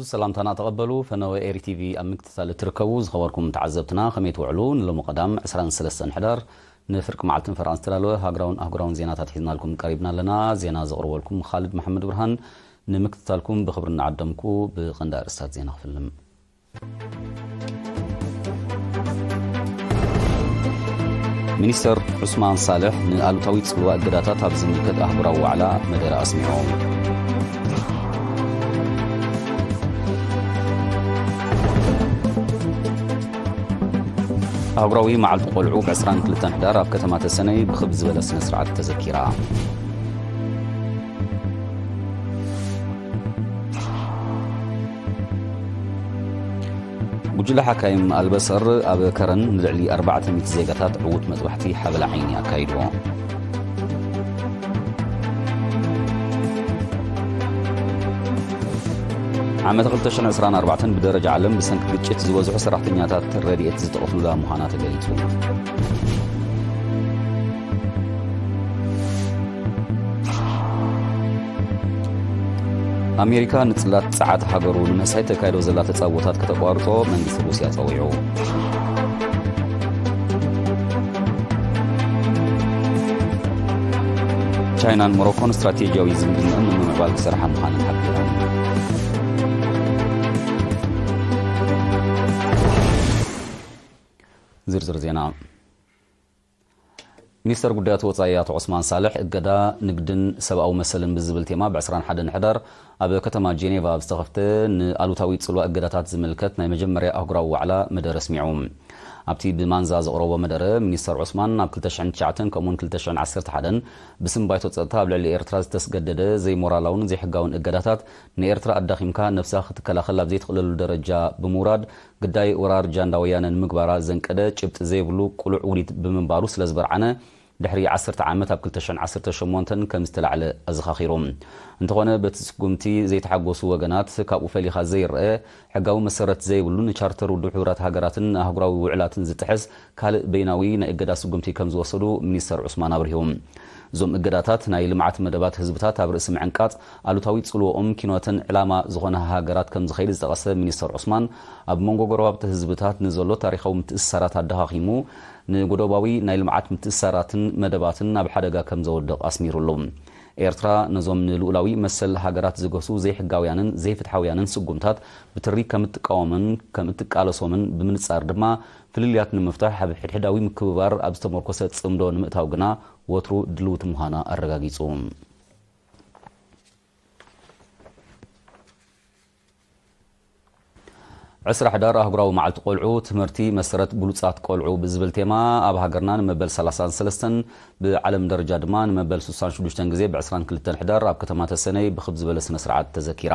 ሰላምታና ተቐበሉ። ፈነወ ኤሪ ቲቪ ኣብ ምክትታል እትርከቡ ዝኸበርኩም ተዓዘብትና ከመይ ትውዕሉ? ንሎሚ ቀዳም ዕስራን ሰለስተን ሕዳር ንፍርቂ መዓልትን ፈረቓን ዝተዳለወ ሃገራውን ኣህጉራውን ዜናታት ሒዝናልኩም ቀሪብና ኣለና። ዜና ዘቕርበልኩም ኻልድ መሓመድ ብርሃን። ንምክትታልኩም ብኽብሪ እናዓደምኩ ብቐንዲ ኣርእስታት ዜና ክፍልም። ሚኒስተር ዑስማን ሳልሕ ንኣሉታዊ ጽልዋ እገዳታት ኣብ ዝምልከት ኣህጉራዊ ዋዕላ መደረ ኣስሚዑ። ኣህጉራዊ መዓልቲ ቆልዑ ብ ዕስራን ክልተን ሕዳር ኣብ ከተማ ተሰነይ ብኽብ ዝበለ ስነ ስርዓት ተዘኪራ። ጉጅለ ሓካይም ኣልበሰር ኣብ ከረን ንልዕሊ ኣርባዕተ ሚእቲ ዜጋታት ዕዉት መጥባሕቲ ሓበላ ዓይኒ ኣካይዱ። ዓመት ክልተ ሽሕን ዕስራን ኣርባዕተን ብደረጃ ዓለም ብሰንኪ ግጭት ዝበዝሑ ሰራሕተኛታት ረድኤት ዝተቐትሉላ ምዃና ተገሊጹ። ኣሜሪካ ንጽላት ጸዓት ሃገሩ ንምህሳይ ተካይዶ ዘላ ተጻብኦታት ከተቋርጾ መንግስቲ ሩስያ ጸዊዑ። ቻይናን ሞሮኮን ስትራቴጂያዊ ዝምድናኣን ንምምዕባል ክሰርሓ ምዃነን ሓቢረን። ዝርዝር ዜና። ሚኒስተር ጉዳያት ወጻኢ ኣቶ ዑስማን ሳልሕ እገዳ ንግድን ሰብኣዊ መሰልን ብዝብል ቴማ ብ ዕስራን ሓደን ሕዳር ኣብ ከተማ ጄኔቫ ኣብ ዝተኸፍተ ንኣሉታዊ ጽልዋ እገዳታት ዝምልከት ናይ መጀመርያ ኣህጉራዊ ዋዕላ መደረ ኣስሚዑ። ኣብቲ ብማንዛ ዘቕረቦ መደረ፣ ሚኒስተር ዑስማን ኣብ ክልተ ሽሕን ትሽዓተን ከምኡውን ክልተ ሽሕን ዓሰርተ ሓደን ብስም ባይቶ ጸጥታ ኣብ ልዕሊ ኤርትራ ዝተስገደደ ዘይሞራላውን ዘይሕጋውን እገዳታት ንኤርትራ ኣዳኺምካ ነብሳ ክትከላኸል ኣብ ዘይትኽእለሉ ደረጃ ብምውራድ፣ ግዳይ ወራር ጃንዳ ወያነ ንምግባራ ዘንቀደ ጭብጢ ዘይብሉ ቅሉዕ ውዲት ብምንባሩ ስለ ዝበርዓነ፣ ድሕሪ ዓሰርተ ዓመት ኣብ ክልተ ሽሕን ዓሰርተ ሸሞንተን ከም ዝተላዕለ ኣዘኻኺሩ። እንተኾነ፣ በቲ ስጉምቲ ዘይተሓጎሱ ወገናት፣ ካብኡ ፈሊኻ ዘይረአ፣ ሕጋዊ መሰረት ዘይብሉ፣ ንቻርተር ውድብ ሕቡራት ሃገራትን ኣህጉራዊ ውዕላትን ዝጥሕስ ካልእ በይናዊ ናይ እገዳ ስጉምቲ ከም ዝወሰዱ ሚኒስተር ዑስማን ኣብሪሁ። እዞም እገዳታት ናይ ልምዓት መደባት ህዝብታት ኣብ ርእሲ ምዕንቃጽ፣ ኣሉታዊ ጽልዎኦም ኪኖተን ዕላማ ዝኾነ ሃገራት ከም ዝኸይድ ዝጠቐሰ ሚኒስተር ዑስማን፣ ኣብ መንጎ ጎረባብቲ ህዝብታት ንዘሎ ታሪኻዊ ምትእስሳራት ኣደኻኺሙ፣ ንጎደባዊ ናይ ልምዓት ምትእስሳራትን መደባትን ኣብ ሓደጋ ከም ዘወድቕ ኣስሚሩሉ። ኤርትራ ነዞም ንልኡላዊ መሰል ሃገራት ዝገሱ ዘይሕጋውያንን ዘይፍትሓውያንን ስጉምታት ብትሪ ከም እትቃወምን ከም እትቃለሶምን ብምንጻር ድማ ፍልልያት ንምፍታሕ ኣብ ሕድሕዳዊ ምክብባር ኣብ ዝተመርኮሰ ጽምዶ ንምእታው ግና ወትሩ ድልውቲ ምዃና ኣረጋጊጹ። ዕስራ ሕዳር ኣህጉራዊ መዓልቲ ቆልዑ፣ ትምህርቲ መሰረት ብሉጻት ቆልዑ ብዝብል ቴማ ኣብ ሃገርና ንመበል ሰላሳን ሰለስተን ብዓለም ደረጃ ድማ ንመበል ስሳን ሽዱሽተን ግዜ ብ ዕስራን ክልተን ሕዳር ኣብ ከተማ ተሰነይ ብኽብ ዝበለ ስነ ስርዓት ተዘኪራ።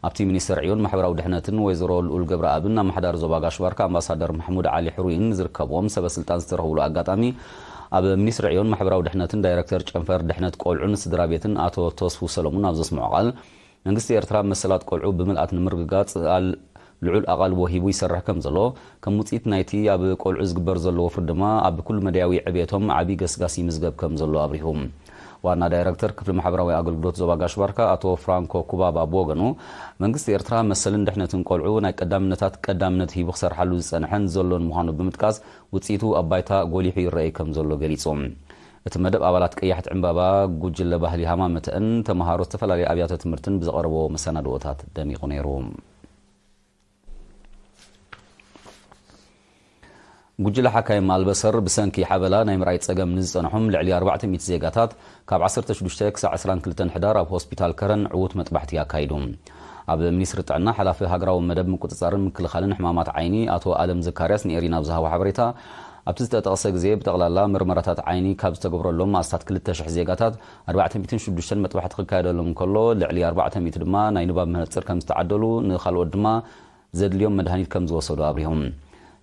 ኣብቲ ሚኒስተር ዕዮን ማሕበራዊ ድሕነትን ወይዘሮ ልኡል ገብረኣብን ኣመሓዳሪ ዞባ ጋሽ ባርካ ኣምባሳደር ማሕሙድ ዓሊ ሕሩይን ዝርከብዎም ሰበ ስልጣን ዝተረኽብሉ ኣጋጣሚ ኣብ ሚኒስትሪ ዕዮን ማሕበራዊ ድሕነትን ዳይረክተር ጨንፈር ድሕነት ቆልዑን ስድራ ቤትን ኣቶ ተስፉ ሰለሙን ኣብ ዘስምዖ ቃል መንግስቲ ኤርትራ መሰላት ቆልዑ ብምልኣት ንምርግጋጽ ኣል- ልዑል ኣቓልቦ ሂቡ ይሰርሕ ከም ዘሎ፣ ከም ውጽኢት ናይቲ ኣብ ቆልዑ ዝግበር ዘሎ ወፍሪ ድማ ኣብ ኩሉ መዳያዊ ዕብየቶም ዓቢ ገስጋስ ይምዝገብ ከም ዘሎ ኣብሪሁ። ዋና ዳይረክተር ክፍሊ ማሕበራዊ ኣገልግሎት ዞባ ጋሽ ባርካ ኣቶ ፍራንኮ ኩባባ ብወገኑ፣ መንግስቲ ኤርትራ መሰልን ድሕነትን ቆልዑ ናይ ቀዳምነታት ቀዳምነት ሂቡ ክሰርሓሉ ዝጸንሐን ዘሎን ምዃኑ ብምጥቃስ፣ ውጽኢቱ ኣብ ባይታ ጎሊሑ ይረኣይ ከም ዘሎ ገሊጹ። እቲ መደብ ኣባላት ቀያሕቲ ዕምባባ፣ ጉጅለ ባህሊ ሃማመተእን ተመሃሮ ዝተፈላለዩ ኣብያተ ትምህርትን ብዘቕረቦ መሰናድኦታት ደሚቑ ነይሩ። ጉጅለ ሓካይም ኣልበሰር ብሰንኪ ሓበላ ናይ ምርኣይ ጸገም ንዝጸንሖም ልዕሊ ኣርባዕተ ሚእቲ ዜጋታት ካብ ዓሰርተ ሽዱሽተ ክሳዕ ዕስራን ክልተን ሕዳር ኣብ ሆስፒታል ከረን ዕዉት መጥባሕቲ ኣካይዱ። ኣብ ሚኒስትሪ ጥዕና ሓላፊ ሃገራዊ መደብ ምቁጽጻርን ምክልኻልን ሕማማት ዓይኒ ኣቶ ኣለም ዘካርያስ ንኤሪና ኣብ ዝሃቦ ሓበሬታ፣ ኣብቲ ዝተጠቕሰ ግዜ ብጠቕላላ ምርመራታት ዓይኒ ካብ ዝተገብረሎም ኣስታት ክልተ ሽሕ ዜጋታት ኣርባዕተ ሚእትን ሽዱሽተን መጥባሕቲ ክካየደሎም እንከሎ፣ ልዕሊ ኣርባዕተ ሚእቲ ድማ ናይ ንባብ መነጽር ከም ዝተዓደሉ፣ ንኻልኦት ድማ ዘድልዮም መድሃኒት ከም ዝወሰዱ ኣብሪሆም።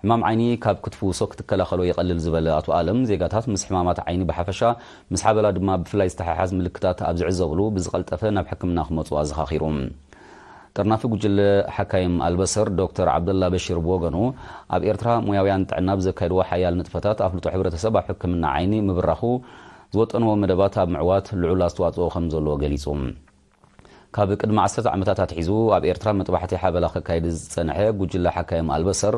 ሕማም ዓይኒ ካብ ክትፍውሶ ክትከላኸሎ ይቐልል ዝበለ ኣቶ ኣለም፣ ዜጋታት ምስ ሕማማት ዓይኒ ብሓፈሻ፣ ምስ ሓበላ ድማ ብፍላይ ዝተሓሓዝ ምልክታት ኣብ ዝዕዘብሉ ብዝቐልጠፈ ናብ ሕክምና ክመጹ ኣዘኻኺሩ። ጠርናፊ ጉጅለ ሓካይም ኣልበሰር ዶክተር ዓብደላ በሺር ብወገኑ፣ ኣብ ኤርትራ ሞያውያን ጥዕና ብዘካየድዎ ሓያል ንጥፈታት ኣፍልጦ ሕብረተሰብ ኣብ ሕክምና ዓይኒ ምብራኹ ዝወጠንዎ መደባት ኣብ ምዕዋት ልዑል ኣስተዋጽኦ ከም ዘለዎ ገሊጹ። ካብ ቅድሚ ዓሰርተ ዓመታት ኣትሒዙ ኣብ ኤርትራ መጥባሕቲ ሓበላ ከካይድ ዝጸንሐ ጉጅለ ሓካይም ኣልበሰር፣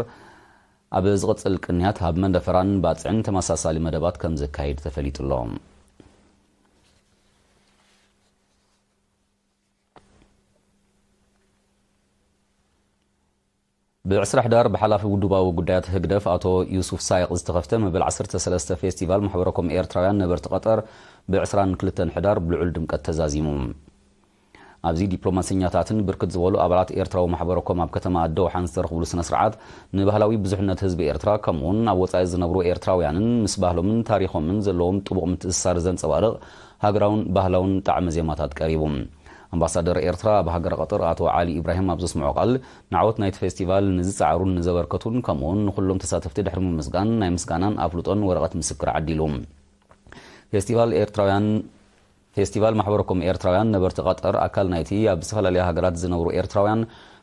ኣብ ዝቕጽል ቅንያት ኣብ መንደፈራን ባጽዕን ተመሳሳሊ መደባት ከም ዘካይድ ተፈሊጡ ኣሎ። ብዕስራ ሕዳር ብሓላፊ ውድባዊ ጉዳያት ህግደፍ ኣቶ ዩሱፍ ሳይቕ ዝተኸፍተ መበል ዓሰርተ ሰለስተ ፌስቲቫል ማሕበረኮም ኤርትራውያን ነበርቲ ቀጠር፣ ብዕስራን ክልተን ሕዳር ብልዑል ድምቀት ተዛዚሙ። ኣብዚ ዲፕሎማሰኛታትን ብርክት ዝበሉ ኣባላት ኤርትራዊ ማሕበረኮም ኣብ ከተማ ኣደውሓን ዝተረኽብሉ ስነ ስርዓት፣ ንባህላዊ ብዙሕነት ህዝቢ ኤርትራ፣ ከምኡውን ኣብ ወጻኢ ዝነብሩ ኤርትራውያንን ምስ ባህሎምን ታሪኾምን ዘለዎም ጥቡቕ ምትእስሳር ዘንጸባርቕ ሃገራውን ባህላውን ጣዕመ ዜማታት ቀሪቡ። ኣምባሳደር ኤርትራ ኣብ ሃገረ ቀጠር ኣቶ ዓሊ ኢብራሂም ኣብ ዘስምዖ ቃል፣ ንዓወት ናይቲ ፌስቲቫል ንዝጸዓሩን ንዘበርከቱን፣ ከምኡውን ንኹሎም ተሳተፍቲ ድሕሪ ምምስጋን፣ ናይ ምስጋናን ኣፍልጦን ወረቐት ምስክር ዓዲሉ። ፌስቲቫል ኤርትራውያን ፌስቲቫል ማሕበረኮም ኤርትራውያን ነበርቲ ቀጠር ኣካል ናይቲ ኣብ ዝተፈላለያ ሃገራት ዝነብሩ ኤርትራውያን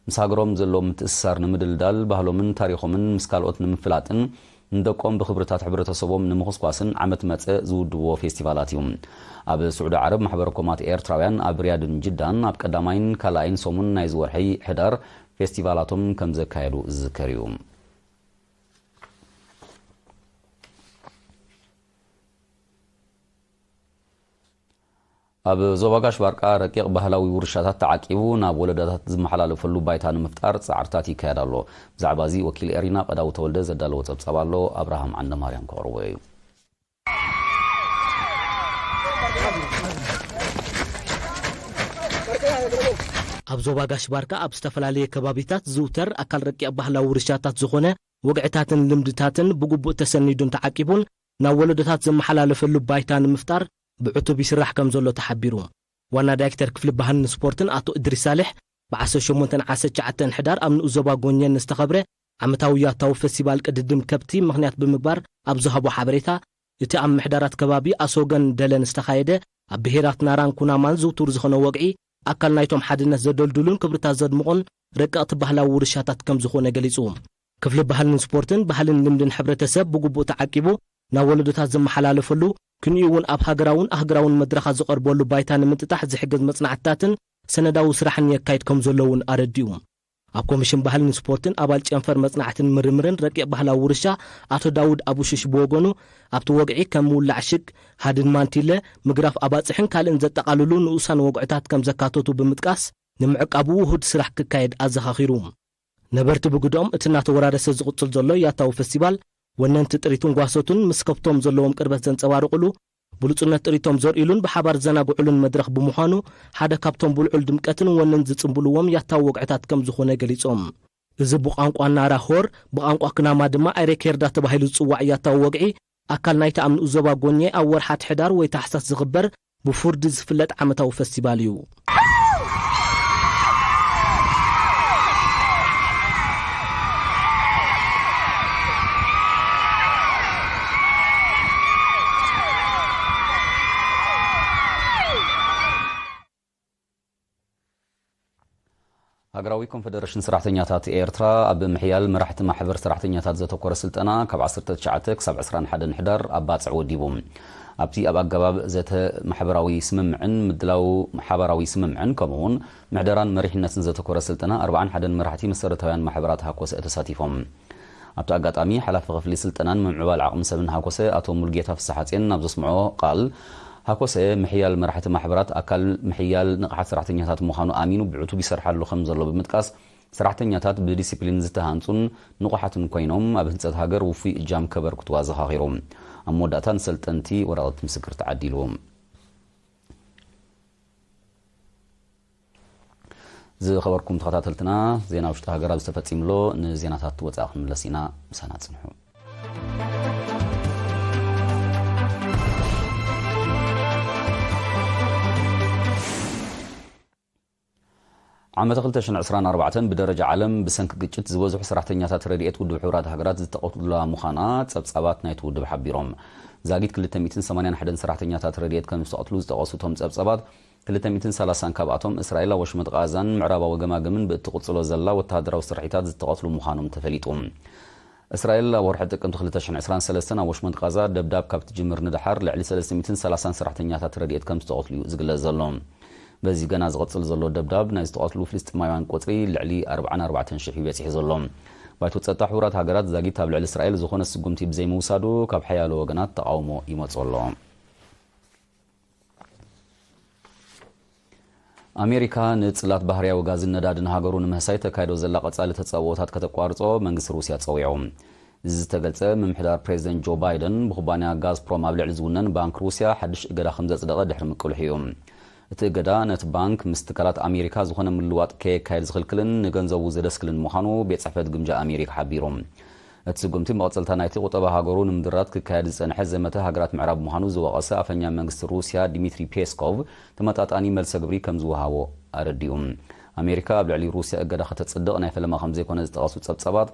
ምስ ሃገሮም ዘለዎም ምትእስሳር ንምድልዳል፣ ባህሎምን ታሪኾምን ምስ ካልኦት ንምፍላጥን ንደቆም ብኽብርታት ሕብረተሰቦም ንምኹስኳስን ዓመት መጸ ዝውድብዎ ፌስቲቫላት እዩ። ኣብ ስዑዲ ዓረብ ማሕበረኮማት ኤርትራውያን ኣብ ሪያድን ጅዳን ኣብ ቀዳማይን ካልኣይን ሰሙን ናይዚ ወርሒ ሕዳር ፌስቲቫላቶም ከም ዘካየዱ ዝዝከር እዩ። ኣብ ዞባ ጋሽ ባርቃ ረቂቕ ባህላዊ ውርሻታት ተዓቂቡ ናብ ወለዶታት ዝመሓላለፈሉ ባይታ ንምፍጣር ጻዕርታት ይካየድ ኣሎ። ብዛዕባ እዚ ወኪል ኤሪና ቀዳው ተወልደ ዘዳለዎ ጸብጻብ ኣሎ፣ ኣብርሃም ዓንደማርያም ከቕርቦ እዩ። ኣብ ዞባ ጋሽ ባርካ ኣብ ዝተፈላለየ ከባቢታት ዝውተር ኣካል ረቂቕ ባህላዊ ውርሻታት ዝኾነ ወግዕታትን ልምድታትን ብግቡእ ተሰኒዱን ተዓቂቡን ናብ ወለዶታት ዝመሓላለፈሉ ባይታ ንምፍጣር ብዕቱብ ይስራሕ ከም ዘሎ ተሓቢሩ። ዋና ዳይሬክተር ክፍሊ ባህልን ስፖርትን ኣቶ እድሪስ ሳልሕ፣ ብ ዓሰርተ ሸሞንተ ዓሰርተ ትሽዓተ ሕዳር ኣብ ንኡስ ዞባ ጎኘን ዝተኸብረ ዓመታዊ ያታዊ ፈስቲቫል ቅድድም ከብቲ ምኽንያት ብምግባር ኣብ ዝሃቦ ሓበሬታ፣ እቲ ኣብ ምሕደራት ከባቢ ኣሶገን ደለን ዝተኻየደ፣ ኣብ ብሄራት ናራን ኩናማን ዝውቱር ዝኾነ ወግዒ፣ ኣካል ናይቶም ሓድነት ዘደልድሉን ክብርታት ዘድምቑን ረቀቕቲ ባህላዊ ውርሻታት ከም ዝኾነ ገሊጹ። ክፍሊ ባህልን ስፖርትን፣ ባህልን ልምድን ሕብረተሰብ ብግቡእ ተዓቂቡ ናብ ወለዶታት ዝመሓላለፈሉ፣ ክንኡ እውን ኣብ ሃገራውን ኣህጉራውን መድረኻት ዝቐርበሉ ባይታ ንምጥጣሕ ዝሕግዝ መጽናዕትታትን ሰነዳዊ ስራሕን የካይድ ከም ዘሎ እውን ኣረዲኡ። ኣብ ኮሚሽን ባህልን ስፖርትን ኣባል ጨንፈር መጽናዕትን ምርምርን ረቂቕ ባህላዊ ውርሻ ኣቶ ዳውድ ኣቡሽሽ ብወገኑ፣ ኣብቲ ወግዒ ከም ምውላዕ ሽግ፣ ሃድን ማንቲለ፣ ምግራፍ ኣባጽሕን ካልእን ዘጠቓልሉ ንኡሳን ወግዕታት ከም ዘካተቱ ብምጥቃስ፣ ንምዕቃቡ ውሁድ ስራሕ ክካየድ ኣዘኻኺሩ። ነበርቲ ብግድኦም እቲ እናተወራረሰ ዝቕጽል ዘሎ ያታዊ ፈስቲቫል፣ ወነንቲ ጥሪትን ጓሶትን ምስ ከብቶም ዘለዎም ቅርበት ዘንጸባርቑሉ፣ ብሉጽነት ጥሪቶም ዘርእሉን ብሓባር ዘናግዑሉን መድረኽ ብምዃኑ፣ ሓደ ካብቶም ብልዑል ድምቀትን ወንን ዝጽንብልዎም ያታዊ ወግዕታት ከም ዝኾነ ገሊጾም። እዚ ብቋንቋ ናራ ሆር፣ ብቋንቋ ክናማ ድማ ኣይሬ ኬርዳ ተባሂሉ ዝጽዋዕ ያታዊ ወግዒ፣ ኣካል ናይቲ ኣብ ንኡስ ዞባ ጎኘ ኣብ ወርሓት ሕዳር ወይ ታሕሳስ ዝኽበር ብፉርዲ ዝፍለጥ ዓመታዊ ፈስቲቫል እዩ። ሃገራዊ ኮንፈደሬሽን ሰራሕተኛታት ኤርትራ ኣብ ምሕያል መራሕቲ ማሕበር ሰራሕተኛታት ዘተኮረ ስልጠና ካብ ዓሰርተ ትሽዓተ ክሳብ ዕስራን ሓደን ሕዳር ኣብ ባጽዕ ወዲቡ። ኣብቲ ኣብ ኣገባብ ዘተ ማሕበራዊ ስምምዕን ምድላው ሓባራዊ ስምምዕን ከምኡውን ምሕደራን መሪሕነትን ዘተኮረ ስልጠና ኣርባዓን ሓደን መራሕቲ መሰረታውያን ማሕበራት ሃኮሰ ተሳቲፎም። ኣብቲ ኣጋጣሚ ሓላፊ ክፍሊ ስልጠናን ምምዕባል ዓቕሚ ሰብን ሃኮሰ ኣቶ ሙልጌታ ፍስሓጼን ኣብ ዘስምዖ ቃል፣ ሃኮሰ ምሕያል መራሕቲ ማሕበራት ኣካል ምሕያል ንቕሓት ሰራሕተኛታት ምዃኑ ኣሚኑ ብዕቱብ ይሰርሓሉ ከም ዘሎ ብምጥቃስ፣ ሰራሕተኛታት ብዲሲፕሊን ዝተሃንጹን ንቑሓትን ኮይኖም ኣብ ህንጸት ሃገር ውፉይ እጃም ከበርክቱ ኣዘኻኺሩ። ኣብ መወዳእታ ንሰልጠንቲ ወረቐት ምስክር ተዓዲሉ። ዝኸበርኩም ተኸታተልትና፣ ዜና ውሽጢ ሃገር ኣብዚ ተፈጺሙ ኣሎ። ንዜናታት ወጻኢ ክንምለስ ኢና፣ ምሳና ጽንሑ። ዓመተ ክልተ ሽሕን ዕስራን ኣርባዕተን ብደረጃ ዓለም ብሰንኪ ግጭት ዝበዝሑ ሰራሕተኛታት ረድኤት ውድብ ሕቡራት ሃገራት ዝተቐትሉላ ምዃና ጸብጻባት ናይቲ ውድብ ሓቢሮም። ዛጊት ክልተ ሚእትን ሰማንያን ሓደን ሰራሕተኛታት ረድኤት ከም ዝተቐትሉ ዝጠቐሱ እቶም ጸብጻባት፣ ክልተ ሚእትን ሰላሳን ካብኣቶም እስራኤል ኣብ ወሽመጥ ቃዛን ምዕራባዊ ገማግምን ብእትቕጽሎ ዘላ ወተሃደራዊ ስርሒታት ዝተቐትሉ ምዃኖም ተፈሊጡ። እስራኤል ኣብ ወርሒ ጥቅምቲ ክልተ ሽሕን ዕስራን ሰለስተን ኣብ ወሽመጥ ቃዛ ደብዳብ ካብ ትጅምር ንደሓር ልዕሊ ሰለስተ ሚእትን ሰላሳን ሰራሕተኛታት ረድኤት ከም ዝተቐትሉ እዩ ዝግለጽ ዘሎ። በዚ ገና ዝቕጽል ዘሎ ደብዳብ፣ ናይ ዝተቐትሉ ፍልስጤማውያን ቁጽሪ ልዕሊ ኣርባዓን ኣርባዕተን ሽሕ እዩ በጺሑ ዘሎ። ባይቶ ጸጥታ ሕቡራት ሃገራት ዛጊት ኣብ ልዕሊ እስራኤል ዝኾነ ስጉምቲ ብዘይምውሳዱ፣ ካብ ሓያሎ ወገናት ተቓውሞ ይመጾ ኣሎ። ኣሜሪካ ንጽላት ባህርያዊ ጋዝን ነዳድን ሃገሩ ንምህሳይ ተካይዶ ዘላ ቀጻሊ ተጻብኦታት ከተቋርጾ መንግስቲ ሩስያ ጸዊዑ። እዚ ዝተገልጸ፣ ምምሕዳር ፕሬዚደንት ጆ ባይደን ብኩባንያ ጋዝፕሮም ኣብ ልዕሊ ዝውነን ባንክ ሩስያ ሓድሽ እገዳ ከም ዘጽደቐ ድሕሪ ምቅልሑ እዩ። እቲ እገዳ ነቲ ባንክ ምስ ትካላት ኣሜሪካ ዝኾነ ምልዋጥ ከየካየድ ዝኽልክልን ንገንዘቡ ዘደስክልን ምዃኑ ቤት ጽሕፈት ግምጃ ኣሜሪካ ሓቢሩ። እቲ ስጉምቲ መቐጸልታ ናይቲ ቁጠባ ሃገሩ ንምድራት ክካየድ ዝጸንሐ ዘመተ ሃገራት ምዕራብ ምዃኑ ዝወቐሰ ኣፈኛ መንግስቲ ሩስያ ዲሚትሪ ፔስኮቭ፣ ተመጣጣኒ መልሰ ግብሪ ከም ዝወሃቦ ኣረዲኡ። ኣሜሪካ ኣብ ልዕሊ ሩስያ እገዳ ከተጽድቕ ናይ ፈለማ ከም ዘይኮነ ዝጠቐሱ ጸብጻባት፣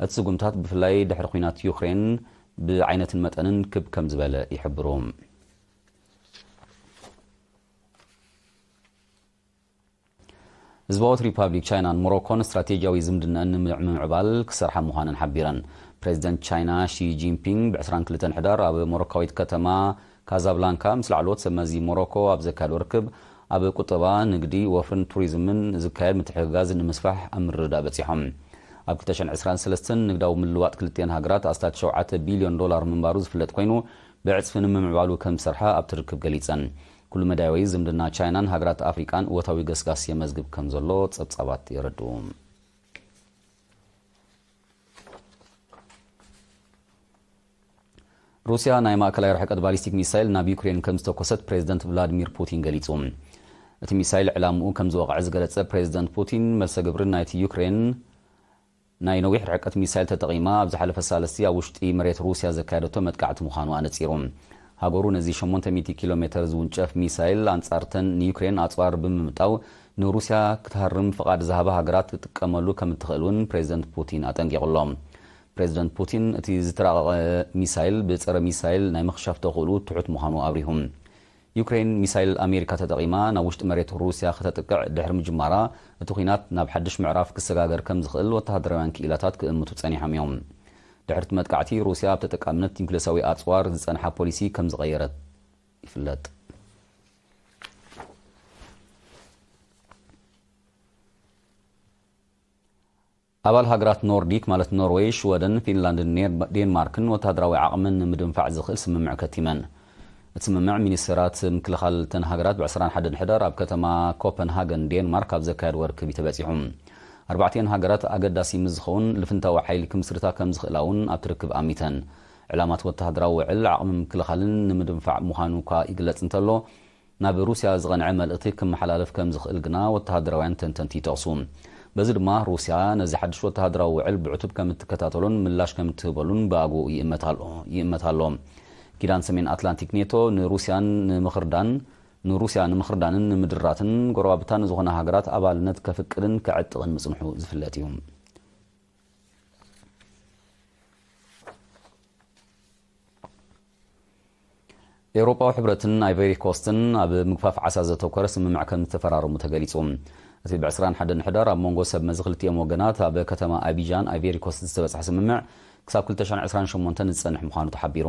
እቲ ስጉምታት ብፍላይ ድሕሪ ኲናት ዩክሬን ብዓይነትን መጠንን ክብ ከም ዝበለ ይሕብሩ። ህዝባዊት ሪፓብሊክ ቻይናን ሞሮኮን ስትራቴጂያዊ ዝምድናን ንምምዕባል ክሰርሓ ምዃነን ሓቢረን። ፕሬዚደንት ቻይና ሺ ጂንፒንግ ብ ዕስራን ክልተን ሕዳር ኣብ ሞሮካዊት ከተማ ካዛብላንካ ምስ ላዕለዎት ሰብ መዚ ሞሮኮ ኣብ ዘካየዶ ርክብ፣ ኣብ ቁጠባ፣ ንግዲ፣ ወፍርን ቱሪዝምን ዝካየድ ምትሕግጋዝ ንምስፋሕ ኣብ ምርድዳእ በጺሖም። ኣብ ክልተ ሽሕን ዕስራን ሰለስተን ንግዳዊ ምልዋጥ ክልቲኤን ሃገራት ኣስታት ሸውዓተ ቢልዮን ዶላር ምንባሩ ዝፍለጥ ኮይኑ፣ ብዕጽፊ ንምምዕባሉ ከም ዝሰርሓ ኣብቲ ርክብ ገሊጸን። ኩሉ መዳያዊ ዝምድና ቻይናን ሃገራት ኣፍሪቃን እወታዊ ገስጋስ የመዝግብ ከም ዘሎ ጸብጻባት የረድኡ። ሩስያ ናይ ማእከላይ ርሕቀት ባሊስቲክ ሚሳይል ናብ ዩክሬን ከም ዝተኮሰት ፕሬዚደንት ቭላድሚር ፑቲን ገሊጹ። እቲ ሚሳይል ዕላምኡ ከም ዝወቕዐ ዝገለጸ ፕሬዚደንት ፑቲን፣ መልሰ ግብሪ ናይቲ ዩክሬን ናይ ነዊሕ ርሕቀት ሚሳይል ተጠቒማ ኣብ ዝሓለፈ ሳልስቲ ኣብ ውሽጢ መሬት ሩስያ ዘካየደቶ መጥቃዕቲ ምዃኑ ኣነጺሩ። ሃገሩ ነዚ ሸሞንተ ሚእቲ ኪሎ ሜተር ዝውንጨፍ ሚሳይል ኣንጻርተን ንዩክሬን ኣጽዋር ብምምጣው ንሩስያ ክትሃርም ፍቓድ ዝሃባ ሃገራት ክትጥቀመሉ ከም እትኽእል እውን ፕሬዚደንት ፑቲን ኣጠንቂቑ ኣሎ። ፕሬዚደንት ፑቲን፣ እቲ ዝተራቐቐ ሚሳይል ብጸረ ሚሳይል ናይ ምኽሻፍ ተኽእልኡ ትሑት ምዃኑ ኣብሪሁ። ዩክሬን ሚሳይል ኣሜሪካ ተጠቒማ ናብ ውሽጢ መሬት ሩስያ ከተጥቅዕ ድሕሪ ምጅማራ፣ እቲ ኲናት ናብ ሓድሽ ምዕራፍ ክሰጋገር ከም ዝኽእል ወተሃደራውያን ክኢላታት ክእምቱ ጸኒሖም እዮም። ድሕሪ እቲ መጥቃዕቲ፣ ሩስያ ኣብ ተጠቃምነት ኒውክሌሳዊ ኣጽዋር ዝጸንሓ ፖሊሲ ከም ዝቐየረት ይፍለጥ። ኣባል ሃገራት ኖርዲክ፣ ማለት ኖርዌይ፣ ሽወደን፣ ፊንላንድን ኔር-፣ ዴንማርክን ወተሃደራዊ ዓቕመን ንምድንፋዕ ዝኽእል ስምምዕ ከቲመን። እቲ ስምምዕ፣ ሚኒስተራት ምክልኻል እተን ሃገራት ብ ዕስራን ሓደን ሕዳር ኣብ ከተማ ኮፐንሃገን፣ ዴንማርክ፣ ኣብ ዘካየድዎ ርክብ እዩ ተበጺሑ። ኣርባዕቲኤን ሃገራት ኣገዳሲ ምስ ዝኸውን፣ ልፍንታዊ ሓይሊ ክምስርታ ከም ዝኽእላ እውን ኣብቲ ርክብ ኣሚተን። ዕላማት ወተሃደራዊ ውዕል፣ ዓቕሚ ምክልኻልን ንምድንፋዕ ምዃኑ እኳ ይግለጽ እንተሎ፣ ናብ ሩስያ ዝቐንዐ መልእኽቲ ክመሓላለፍ ከም ዝኽእል ግና ወተሃደራውያን ተንተንቲ ይጠቕሱ። በዚ ድማ ሩስያ ነዚ ሓድሽ ወተሃደራዊ ውዕል ብዕቱብ ከም እትከታተሎን ምላሽ ከም እትህበሉን ብኣግኡ ይእመት ኣሎ፣ ይእመት ኣሎ። ኪዳን ሰሜን ኣትላንቲክ ኔቶ ንሩስያን ንምኽርዳን፣ ንሩስያ ንምኽርዳንን ንምድራትን ጎረባብታ ንዝኾና ሃገራት ኣባልነት ከፍቅድን ከዕጥቕን ምጽንሑ ዝፍለጥ እዩ። ኤውሮጳዊ ሕብረትን ኣይቨሪ ኮስትን ኣብ ምግፋፍ ዓሳ ዘተኮረ ስምምዕ ከም ዝተፈራረሙ ተገሊጹ። እቲ ብ ዕስራን ሓደን ሕዳር ኣብ መንጎ ሰብ መዚ ክልቲኦም ወገናት ኣብ ከተማ ኣቢጃን ኣይቨሪ ኮስት ዝተበጽሐ ስምምዕ ክሳብ ክልተ ሽሕን ዕስራን ሸሞንተን ዝጸንሕ ምዃኑ ተሓቢሩ።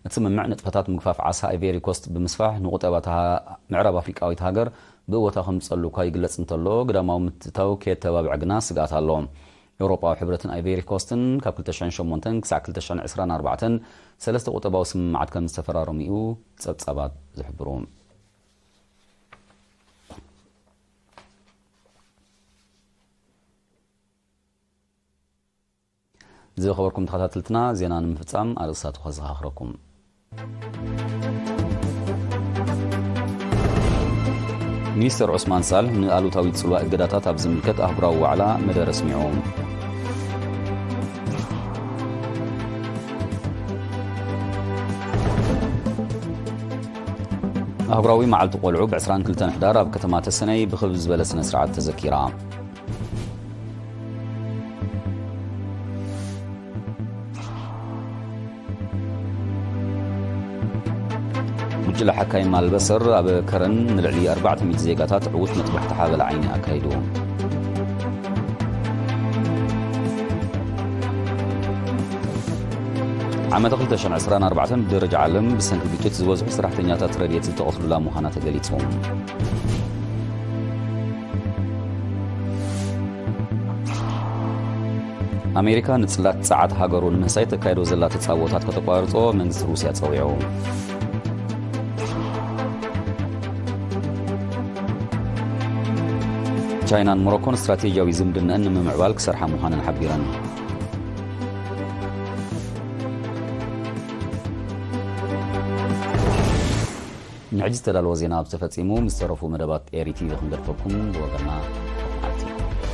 እቲ ስምምዕ ንጥፈታት ምግፋፍ ዓሳ ኣይቨሪ ኮስት ብምስፋሕ ንቁጠባ እታ ምዕራብ ኣፍሪቃዊት ሃገር ብእወታ ከምጽጸሉ እኳ ይግለጽ እንተሎ፣ ግዳማዊ ምትእታው ከየተባብዕ ግና ስግኣት ኣሎ። ኤውሮጳዊ ሕብረትን ኣይቬሪ ኮስትን ካብ ክልተ ሽሕን ሸሞንተን ክሳዕ ክልተ ሽሕን ዕስራን ኣርባዕተን ሰለስተ ቁጠባዊ ስምምዓት ከም ዝተፈራረሙ እዩ ጸብጻባት ዝሕብሩ። ዝኸበርኩም ተኸታተልትና፣ ዜና ንምፍጻም ኣርእስታቱ ከዘኻኽረኩም። ሚኒስተር ዑስማን ሳልሕ ንኣሉታዊ ጽልዋ እገዳታት ኣብ ዝምልከት ኣህጉራዊ ዋዕላ መደረ ኣስሚዑ። ኣህጉራዊ መዓልቲ ቆልዑ ብ ዕስራን ክልተን ሕዳር ኣብ ከተማ ተሰነይ ብኽብ ዝበለ ስነ ስርዓት ተዘኪራ። ጉጅለ ሓካይም ኣልበሰር ኣብ ከረን ንልዕሊ ኣርባዕተ ሚእቲ ዜጋታት ዕዉት መጥባሕቲ ሓበላ ዓይኒ ኣካይዱ። ዓመት ክልተ ሽሕን ዕስራን ኣርባዕተን ብደረጃ ዓለም ብሰንኪ ግጭት ዝበዝሑ ሰራሕተኛታት ረድኤት ዝተቐትሉላ ምዃና ተገሊጹ። ኣሜሪካ ንጽላት ጸዓት ሃገሩ ንምህሳይ ተካይዶ ዘላ ተጻብኦታት ከተቋርጾ መንግስቲ ሩስያ ጸዊዑ። ቻይናን ሞሮኮን ስትራቴጂያዊ ዝምድናኣን ንምምዕባል ክሰርሓ ምዃነን ሓቢረን። ንሕጂ ዝተዳለወ ዜና ኣብዚ ተፈጺሙ። ምስ ዝተረፉ መደባት ኤሪ ቲቪ ክንገድፈኩም። ብወገንና፣ ርሑቕ መዓልቲ።